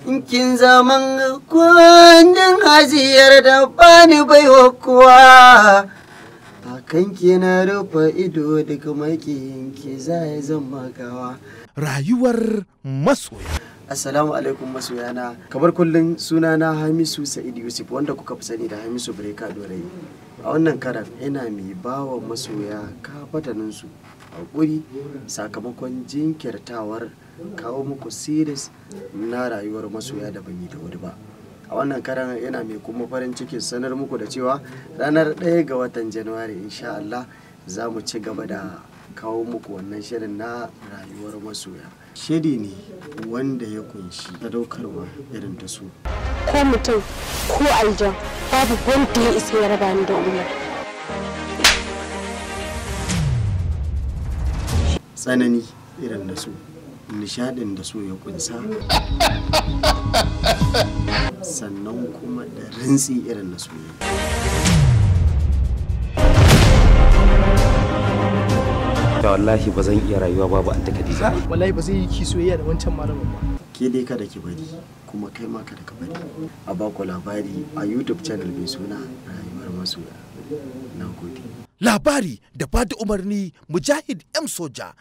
Kin zaman kundin hajiyar da bani baiwa kowa. A kanki na rufe ido, daga makiyinki za ya zama gawa. Rayuwar Masoya. Assalamu alaikum masoyana. Kamar kullum, sunana Hamisu Sa'id Yusuf, wanda kuka fi sani da Hamisu Breaker Dorayi. A wannan karan ina mai bawa masoya kafataninsu hakuri sakamakon jinkirtawar kawo muku series na Rayuwar Masoya da ban yi da wuri ba. A wannan karan ina mai kuma farin cikin sanar muku da cewa ranar 1 ga watan Januwari, insha Allah, za mu ci gaba da kawo muku wannan shirin na Rayuwar Masoya. Shiri ne wanda ya kunshi sadaukarwa irin ta su. Ko mutum ko aljan, babu wanda ya isa ya raba ni da Umar. Tsanani irin da su, nishadin da su ya kunsa, sannan kuma da rintsi irin na soyayya. Da wallahi ba zan iya rayuwa babu Anta Khadija. Wallahi ba zai yi ki soyayya da wancan malamin ba. Ke dai kada ki bari, kuma kai ma kada ka bari a baku labari a YouTube channel mai suna Rayuwar Masoya. Na gode. Labari da bada umarni, Mujahid M Soja.